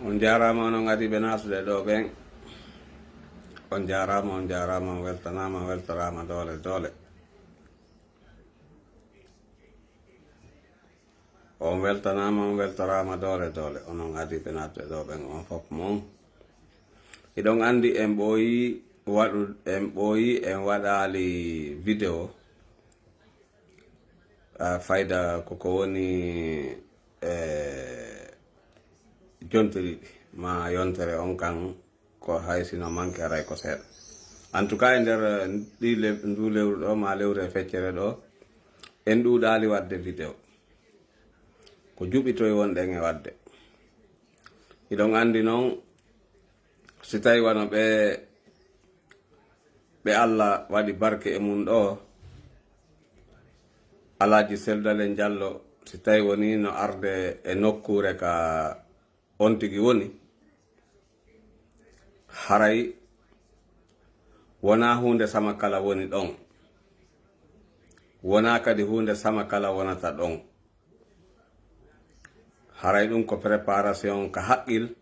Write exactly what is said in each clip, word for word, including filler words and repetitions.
On jaaraama, onon adiiɓe naatude ɗoo ɓen. On jaaraama, on jaaraama, on weltanaama, on weltoraama doole, doole. On weltanaama, on weltoraama doole, doole. Onon adiiɓe naatude ɗoo ɓen, on fof mon. Hiɗon anndi en ɓooyi waɗu, en ɓooyi en waɗaali video. Ah, fayda ko ko woni, eh, jonte ɗiɗi, ma yontere on kan, ko hay sino manque aray ko seeɗa. En tout cas, e nder, eh, ɗi le-, ndu lewru ɗo, ma lewru e feccere ɗo, en ɗuuɗaali waɗde video. Ko juɓitoy wonɗen e waɗde. Hiɗon anndi non, si tawi wano ɓe, ɓe Alla waɗi barke e mun ɗo, Alaaji Selu Dalen Jallo, si tawi woni no arde e nokkuure ka on tigi woni, haray wonaa huunde sama kala woni ɗon. Wonaa kadi huunde sama kala wonata ɗon. Haray ɗum ko préparation ka haqqil,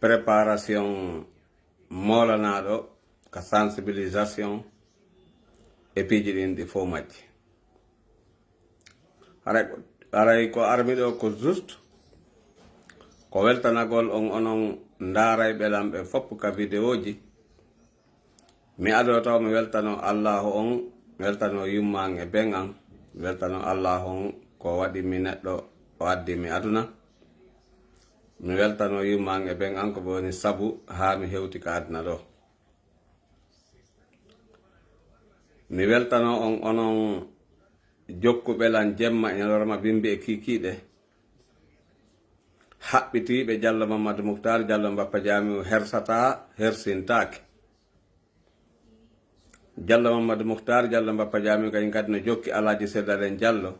préparation moolanaaɗo, ka sensibilisation, e piiji ɗin ɗi fof majji. Haray ko, haray ko armi ɗo ko juste ko weltanagol on onon ndaarayɓe lan ɓe fof ka videoji. Mi adoo taw mi weltanoo Allaahu on, mi weltanoo yumma an e ben an, mi weltanoo Allaahu on ko waɗi mi neɗɗo, o addi mi aduna. Mi weltanoo yumma an e ben an ko ɓe woni sabu haa mi hewti ka aduna ɗo. Mi weltanoo on onon jokkuɓe lan jemma e ñalorma bimbi e kiikiiɗe. Haɓɓitiiɓe Jallo Mammadu Muktaar Jallo Mbappa Jaamiu hersataa, hersintaake. Jallo Mammadu Muktaar Jallo Mbappa Jaamiu kañum kadi no jokki Alaaji Selu Dalen Jallo.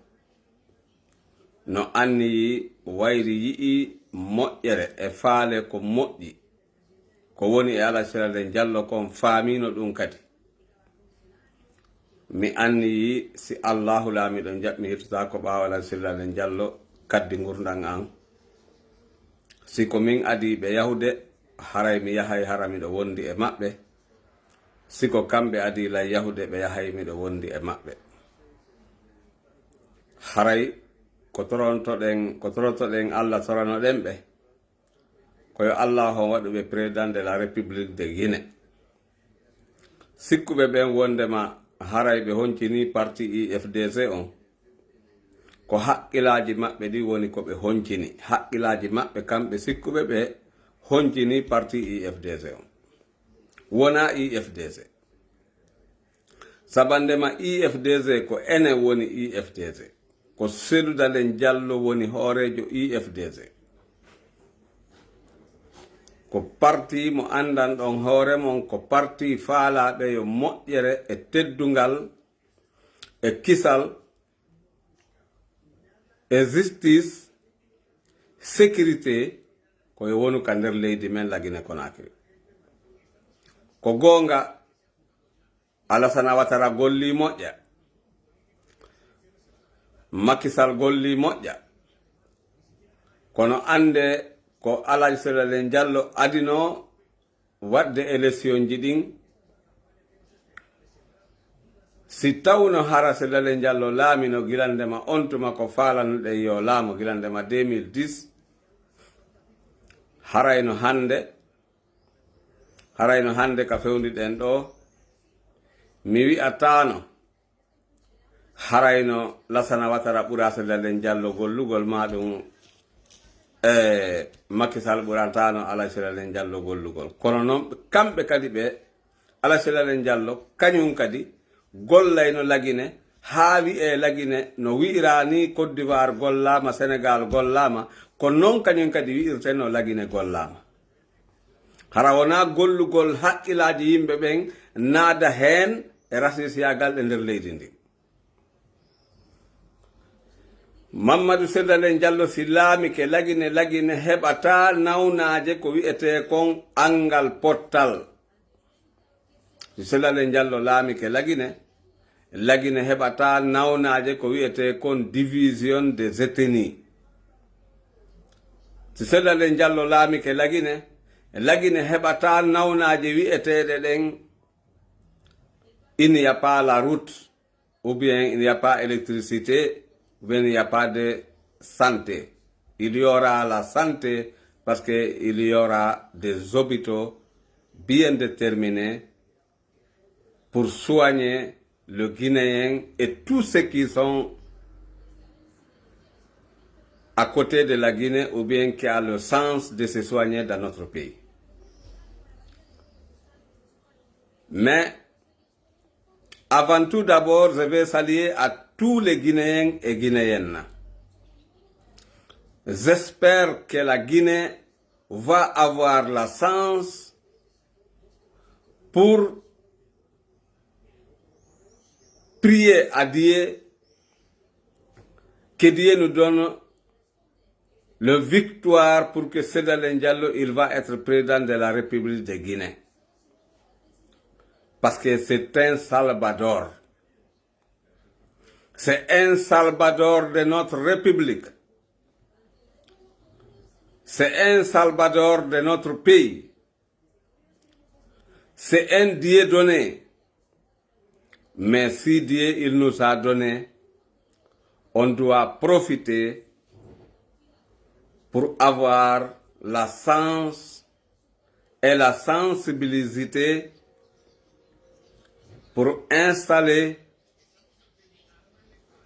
No anniyii, wayri yi'ii moƴƴere e faale ko moƴƴi. Ko woni e Alaaji Selu Dalen Jallo kon faamiino ɗum kadi. Mi anniyii si Allaahu Laamiiɗo jaɓi mi hirtotaako ɓaawo Alaaji Selu Dalen Jallo kaddi ngurndan an. Si ko min adii ɓe yahude, haray mi yahay hara miɗo wondi e maɓɓe. Si ko kamɓe adii lan yahude, ɓe yahay miɗo wondi e maɓɓe. Haray ko torontoɗen, ko torotoɗen Alla, toranoɗen ɓe. Ko yo Allaahu on waɗu ɓe président de la République de Guinée. Sikkuɓe ɓen wondema haray ɓe honcinii parti I F D C on, ko haqqilaaji maɓɓe ɗin woni ko ɓe honcini. Haqqilaaji maɓɓe kamɓe sikkuɓe ɓe honcinii parti I F D C on. Wonaa I F D C. Sabandema I F D C ko enen woni I F D C. Ko Selu Dalen Jallo woni hooreejo I F D C. Ko parti mo anndanɗon hoore mon, ko parti faalaaɓe yo moƴƴere e teddungal e kisal e justice, sécurité, ko yo wonu ka nder leydi men Lagine Konakiri. Ko goonga, Alasana Watara gollii moƴƴa, Makisal gollii moƴƴa, kono annde ko Alaaji Selu Dalen Jallo adinoo waɗde électionji ɗin, si tawno hara Selu Dalen Jallo laamino gila ndema on tuma ko faalanoɗen yo laamo gila ndema deux mille dix, harayno hannde, harayno hannde ka fewndiɗen ɗoo, mi wi'ataano harayno Lasana Watara ɓuraa Selu Dalen Jallo gollugol, maa ɗum, e, Makisal ɓurantaano Alaaji Selu Dalen Jallo gollugol. Kono non, kamɓe kadi ɓe, Alaaji Selu Dalen Jallo, kañum kadi gollayno Lagine, haa wi'ee Lagine no wi'iraa ni Côte d'Ivoire gollaama, Sénégal gollaama, ko non kañum kadi wi'irtenoo Lagine gollaama. Hara wonaa gollugol haqqilaaji yimɓe ɓen naada heen e rasisiyaagal e nder leydi ndin. Mammadu Selu Dalen Jallo si laamike Lagine, Lagine heɓataa nawnaaje ko wi'etee kon anngal pottal. Si Selu Dalen Jallo laamike Lagine, Lagine heɓataa nawnaaje ko wi'etee kon division des ethnies. Si Seydou Dalein Diallo laamike Lagine, Lagine heɓataa nawnaaje wi'eteeɗe ɗen, il n'y a pas la route, ou bien il n'y a pas électricité, ou bien il n'y a pas de santé. Il y aura la santé parce qu'il y aura des hôpitaux bien déterminés pour soigner le Guinéen et tous ceux qui sont à côté de la Guinée ou bien qui a le sens de se soigner dans notre pays. Mais avant tout d'abord, je vais saluer à tous les Guinéens et Guinéennes. J'espère que la Guinée va avoir la chance pour prier à Dieu, que Dieu nous donne le victoire pour que Seydou Dalein Diallo, il va être président de la République de Guinée. Parce que c'est un salvador. C'est un salvador de notre République. C'est un salvador de notre pays. C'est un Dieu donné. Mais si Dieu, il nous a donné, on doit profiter pour avoir la chance et la sensibilité pour installer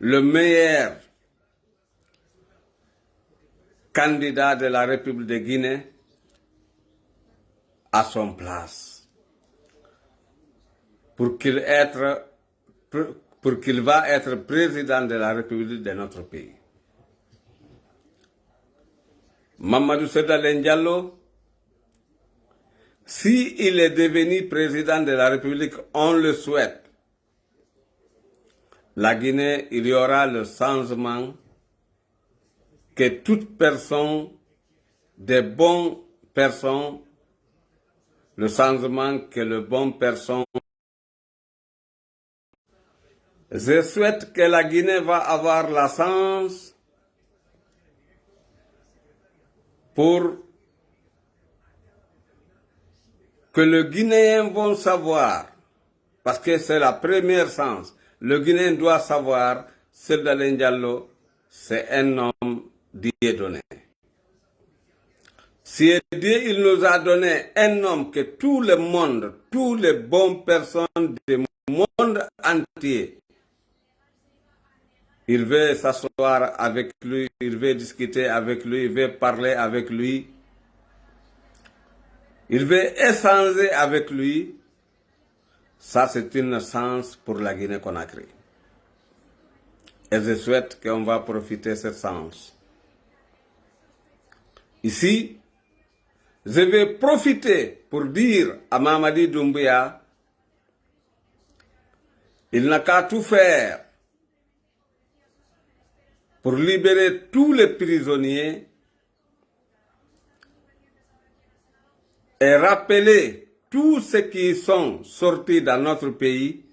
le meilleur candidat de la République de Guinée à son place pour qu'il être, pour qu'il va être président de la République de notre pays. Mamadou Seydou Dalein Diallo, si il est devenu président de la République, on le souhaite. La Guinée, il y aura le changement que toute personne, des bonnes personnes, le changement que les bonnes personnes. Je souhaite que la Guinée va avoir la chance pour que les Guinéens vont savoir, parce que c'est la première chance, le Guinéen doit savoir, Seydou Dalein Diallo, c'est un homme Dieu donné. Si Dieu, il nous a donné un homme que tout le monde, toutes les bonnes personnes du monde entier, il veut s'asseoir avec lui, il veut discuter avec lui, il veut parler avec lui, il veut échanger avec lui. Ça, c'est une chance pour la Guinée-Conakry. Et je souhaite qu'on va profiter cette chance. Ici, je vais profiter pour dire à Mamadi Doumbouya, il n'a qu'à tout faire pour libérer tous les prisonniers et rappeler tous ceux qui sont sortis dans notre pays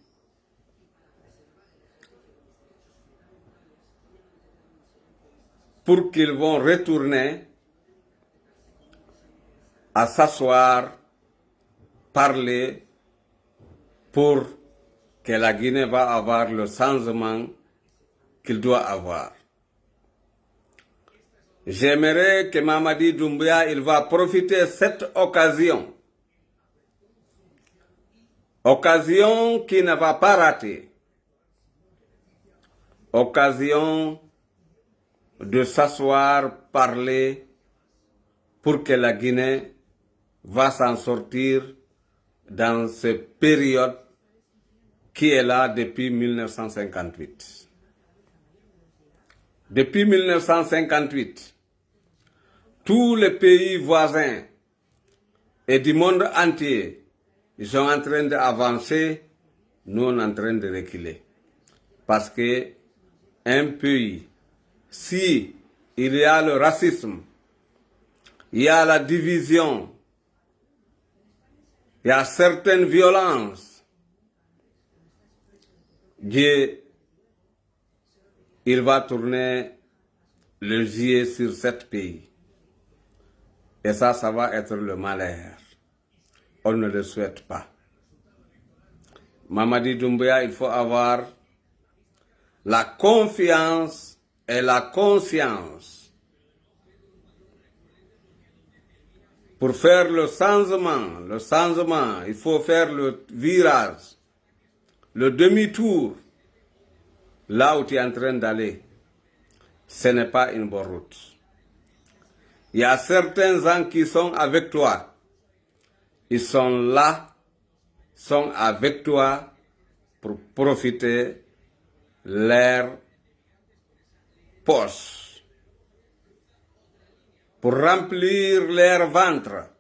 pour qu'ils vont retourner à s'asseoir, parler pour que la Guinée va avoir le changement qu'il doit avoir. J'aimerais que Mamadi Doumbouya, il va profiter cette occasion. Occasion qu'il ne va pas rater. Occasion de s'asseoir, parler pour que la Guinée va s'en sortir dans cette période qui est là depuis mille neuf cent cinquante-huit. Depuis mille neuf cent cinquante-huit, tous les pays voisins et du monde entier, ils sont en train d'avancer, nous on est en train de reculer. Parce que un pays, si il y a le racisme, il y a la division, il y a certaines violences, Dieu, il va tourner les yeux sur sept pays. Et ça, ça va être le malheur. On ne le souhaite pas. Mamadi Doumbouya, il faut avoir la confiance et la conscience. Pour faire le changement, le changement, il faut faire le virage, le demi-tour. Là où tu es en train d'aller, ce n'est pas une bonne route. Il y a certains gens qui sont avec toi. Ils sont là, sont avec toi pour profiter leur poche, pour remplir leur ventre.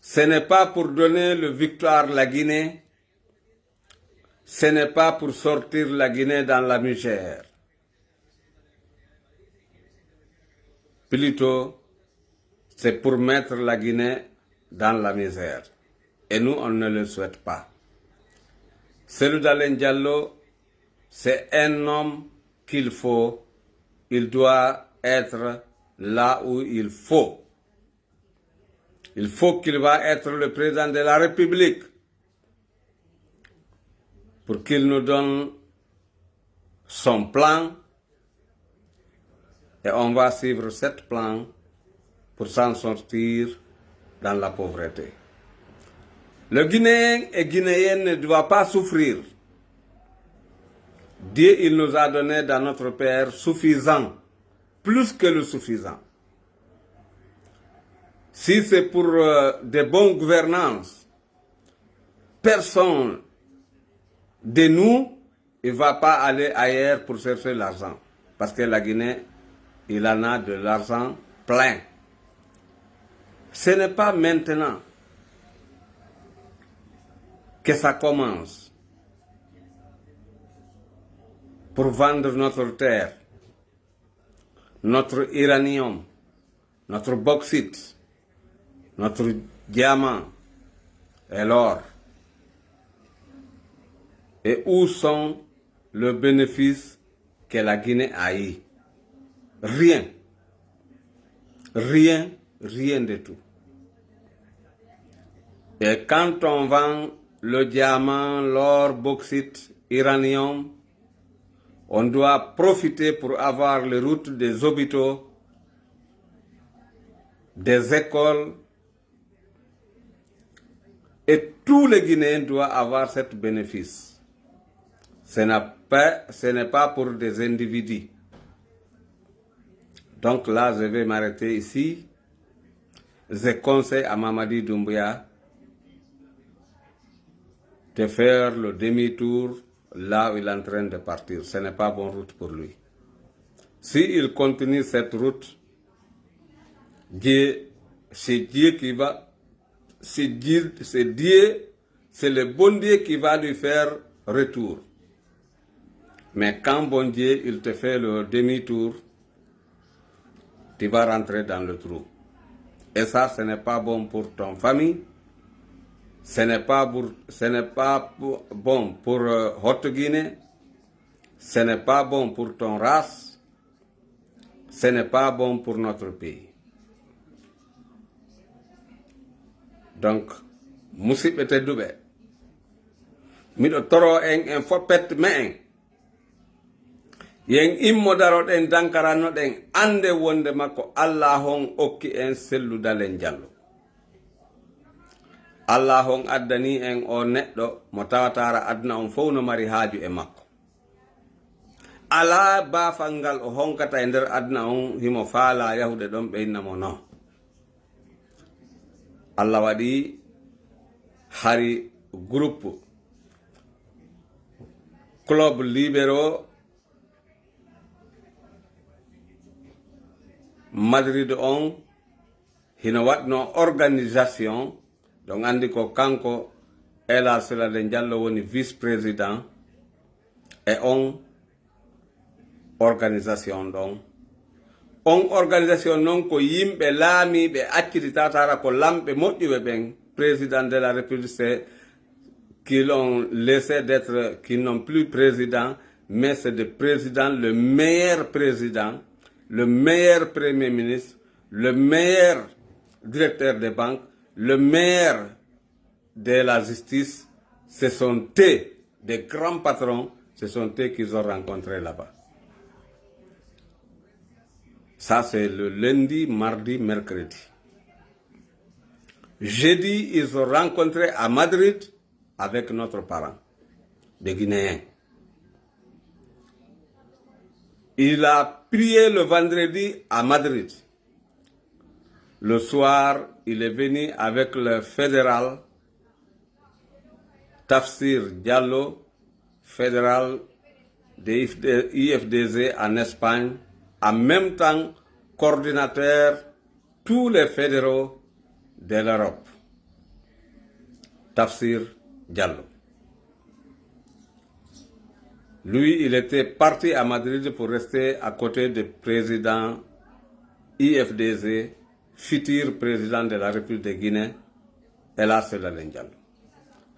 Ce n'est pas pour donner le victoire la Guinée, ce n'est pas pour sortir la Guinée dans la misère. Plutôt, c'est pour mettre la Guinée dans la misère. Et nous, on ne le souhaite pas. Cellou Dalein Diallo, c'est un homme qu'il faut, il doit être là où il faut. Il faut qu'il va être le président de la République pour qu'il nous donne son plan et on va suivre ce plan pour s'en sortir dans la pauvreté. Le Guinéen et Guinéenne ne doit pas souffrir. Dieu, il nous a donné dans notre Père suffisant, plus que le suffisant. Si c'est pour euh, des bonnes gouvernances, personne de nous ne va pas aller ailleurs pour chercher l'argent. Parce que la Guinée, il en a de l'argent plein. Ce n'est pas maintenant que ça commence pour vendre notre terre, notre uranium, notre bauxite, notre diamant et l'or. Et où sont les bénéfices que la Guinée a eu? Rien. Rien, rien de tout. Et quand on vend le diamant, l'or, bauxite, uranium, on doit profiter pour avoir les routes, des hôpitaux, des écoles, et tous les Guinéens doivent avoir ce bénéfice. Ce n'est pas, ce n'est pas pour des individus. Donc là, je vais m'arrêter ici. Je conseille à Mamadi Doumbouya de faire le demi-tour là où il est en train de partir. Ce n'est pas bonne route pour lui. S'il continue cette route, Dieu, c'est Dieu qui va, c'est Dieu, c'est Dieu, c'est le bon Dieu qui va lui faire retour. Mais quand bon Dieu, il te fait le demi-tour, tu vas rentrer dans le trou. Et ça, ce n'est pas bon pour ton famille, ce n'est pas pour, ce n'est pas pour- bon pour euh, Haute-Guinée, ce n'est pas bon pour ton race, ce n'est pas bon pour notre pays. Donc, musidɓe tedduɓe, miɗo toro en en fof pet me'en. Yen immo daroɗen dankarannoɗen annde wonde makko Allah on okki en Cellou Dalein Diallo. Allah on addani en o neɗɗo mo tawataara aduna on fof no mari haaju e makko. Alaa baafal ngal o honkata e nder aduna on himo faalaa yahude ɗon ɓe inna mo non. Allah waɗi hari groupe club libéraux Madrid on hino waɗno organisation, ɗon anndi ko kanko El Hadj Cellou Dalein Diallo woni vice-président e on organisation ɗon. On organisation non ko yimɓe laamiiɓe acciti tawataara ko lamɓe moƴƴuɓe ɓen, président de la République, c'est qui l'ont laissé d'être, qui n'ont plus président, mais c'est de président, le meilleur président, le meilleur premier ministre, le meilleur directeur des banques, le meilleur de la justice, ce sont eux, des grands patrons, ce sont eux qu'ils ont rencontrés là-bas. Ça, c'est le lundi, mardi, mercredi. Jeudi, ils ont rencontré à Madrid avec notre parent, des Guinéens. Il a prié le vendredi à Madrid. Le soir, il est venu avec le fédéral Tafsir Diallo, fédéral de I F D, I F D G en Espagne, en même temps coordinateur tous les fédéraux de l'Europe. Tafsir Diallo. Lui, il était parti à Madrid pour rester à côté du président I F D G, futur président de la République de Guinée, El Hadj Saïd Diallo.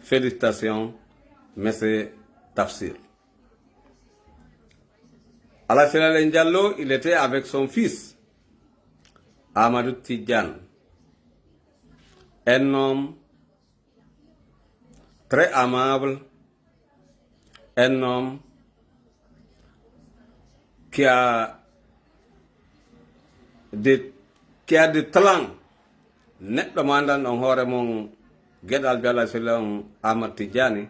Félicitations, monsieur Tafsir. El Hadj Saïd Diallo, il était avec son fils, Amadou Tidiane, un homme très aimable, un homme qui a de, qui a de talent. Neɗɗo mo anndan on hoore mon, geɗal Bella Silla on Amadou Tidiane,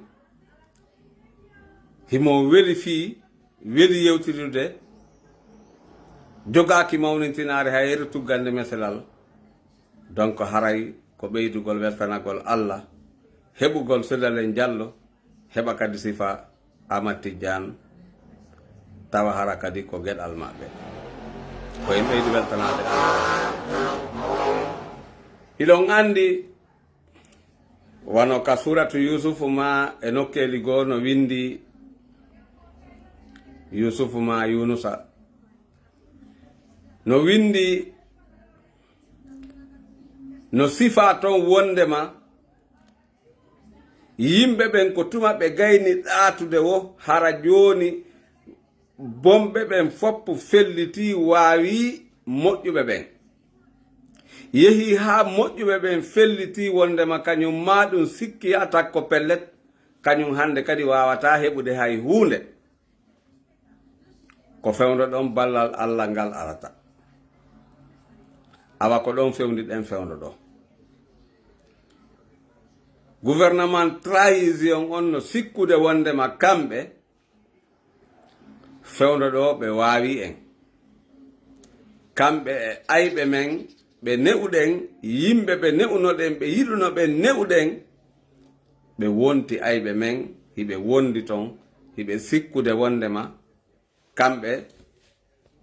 himo weli fii, weli yewtidude, jogaaki mawnintinaare hay yeru tuggande meselal. Donc haray ko ɓeydugol weltanagol Allah, heɓugol Saïd Diallo, heɓa kadi sifa Amadou Tidiane, tawa hara kadi ko geɗal maɓɓe. Ko en ɓeydi weltanaade Allah. Hiɗon anndi, wano ka suuratu Yuusufu maa e nokkeeli goo no winndi, Yuusufu maa Yuunusa, no winndi, no sifaa ton wonndema yimɓe ɓen ko tuma ɓe gayni ɗaatude wo, hara jooni bonɓe ɓen fow fellitii, waawii moƴƴuɓe ɓen. Yehii haa moƴƴuɓe ɓen fellitii wonndema kañun maa ɗun sikki atakko pellet, kañun hannde kadi waawataa heɓude hay huunde. Ko fewndo ɗon ballal Alla ngal arata. Awa ko ɗon fewndi ɗen fewndo ɗoo. Gouvernement transition on no sikkude wonndema kamɓe fewndo ɗoo ɓe waawi en. Kamɓe e ayɓe men ɓe ne'uɗen, yimɓe ɓe ne'unoɗen, ɓe yiɗuno ɓen ne'uɗen, ɓe wonti ayɓe men, hiɓe wondi ton, hiɓe sikkude wonndema kamɓe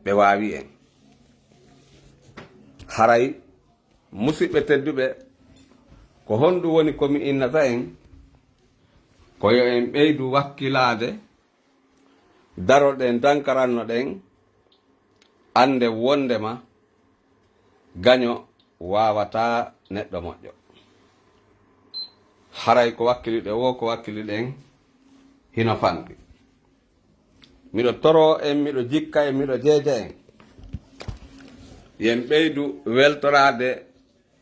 ɓe waawi en. Haray, musiɓɓe tedduɓe, ko honɗun woni ko mi innata en? Ko yo en ɓeydu wakkilaade, daroɗen, dankarannoɗen, annde wonndema gaño waawataa neɗɗo moƴƴo. Haray ko wakkiliɗen woo, ko wakkiliɗen hino fanɗi. Miɗo toroo en, miɗo jikka en, miɗo jeeja en. Yo en ɓeydu weltoraade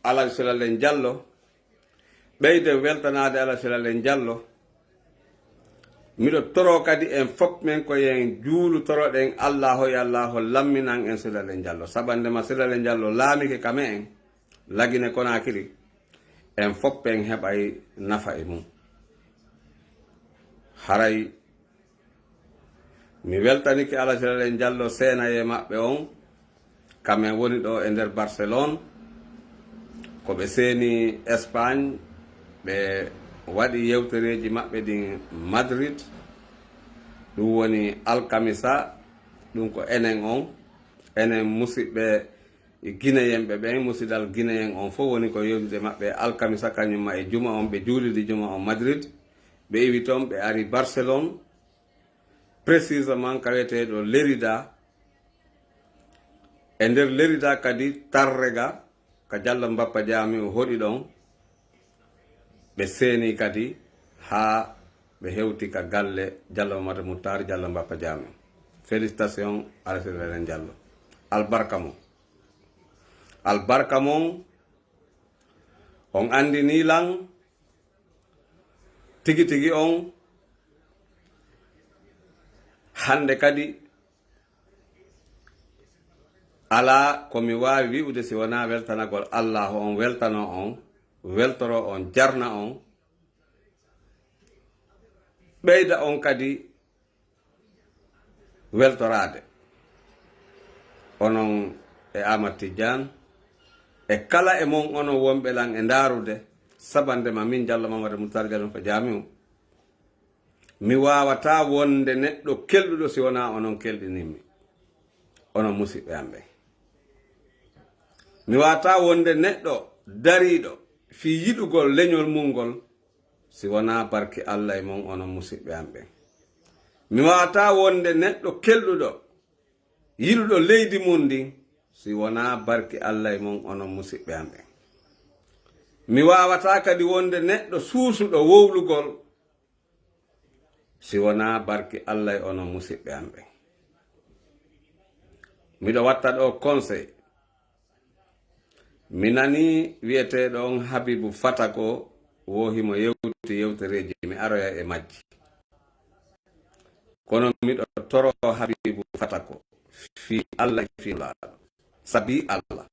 Alhaji Saïd Diallo, ɓeyden weltanaade Alhaji Saïd Diallo. Miɗo toroo kadi en fow men ko yo en juulu toroɗen Allaahu, yo Allaahu lamminan en Saïd Diallo. Sabu wonndema Saïd Diallo laamike ka me'en, La Guinée Conakry, en fow en heɓay nafa e mun. Haray mi weltanike Alhaji Saïd Diallo, seenayee maɓɓe on, ka men woni ɗoo e nder Barcelone. Ko ɓe seeni Espagne, ɓe waɗi yewtereeji maɓɓe ɗin Madrid. Ɗun woni alkamisa, ɗun ko enen on, enen musiɓɓe Guinéen ɓe ɓen, musidal Guinéen on fow woni ko yewtude maɓɓe alkamisa, kañun maa e juma on, ɓe juulidi juma on Madrid. Ɓe iwi ton, ɓe ari Barcelone, précisément ka wi'eteeɗo Lérida. E nder Lérida kadi, Tárrega, ka Jallo Mbappa Jaami o hoɗi ɗon, ɓe seeni kadi haa ɓe hewti ka galle Jallo Mamadu Muttar Jallo Mbappa Jaami. Félicitations, Alhaji Saïd Diallo. Albarka mo. Albarka mon, on anndinii lan tigi tigi on. Hannde kadi, alaa ko mi waawi wi'ude si wonaa weltanagol Allaahu on, weltanoo on, weltoroo on, jarna on, ɓeyda on kadi weltoraade. Onon e Aamadu Tijjaan, e kala e mon onon wonɓe lan e ndaarude, sabande ma min Jallo Mamadu Muttar Jallo Fa Jaamiu. Mi waawataa wonde neɗɗo kelɗuɗo si wonaa onon kelɗinimmi, onon musiɓɓe am ɓen. Mi waawataa wonde neɗɗo dariiɗo fii yiɗugol leñol mun ngol si wonaa barki Alla e mon, onon musiɓɓe am ɓen. Mi waawataa wonde neɗɗo kelɗuɗo yiɗuɗo leydi mun ndin, si wonaa barki Alla e mon, onon musiɓɓe am ɓen. Mi waawataa kadi wonde neɗɗo suusuɗo wowlugol, si wonaa barki Alla e onon musiɓɓe am ɓen. Miɗo watta ɗoo conseil. Mi nanii wi'eteeɗo on Habibu Fatako, wo himo yewti yewtereeji, mi aroya e majji. Kono miɗo toroo Habibu Fatako fii Alla e fii Nulaaɗo. Sabii Alla.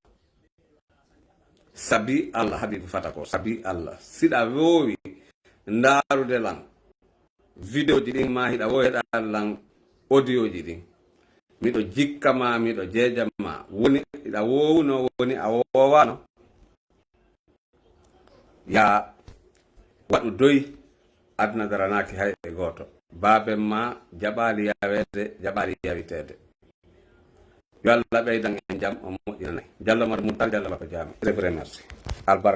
Sabii Alla, Habibu Fatako, sabii Alla. Siɗa woowi ndaarude lan vidéo ji ɗin, maa hiɗa woowi heɗaade lan audio ji ɗin. Miɗo jikka ma, miɗo jeeja ma. Woni hiɗa woowuno, woni a woowaano. Yaa waɗu doy, aduna daranaaki hay e gooto. Baaben ma jaɓaali yaweede, jaɓaali yawiteede. Yo Alla ɓeydan en jam, o moƴƴinana en. Jallo Madu Muttar, Jallo Bappa Jaami. Très vrai, merci. Albarka.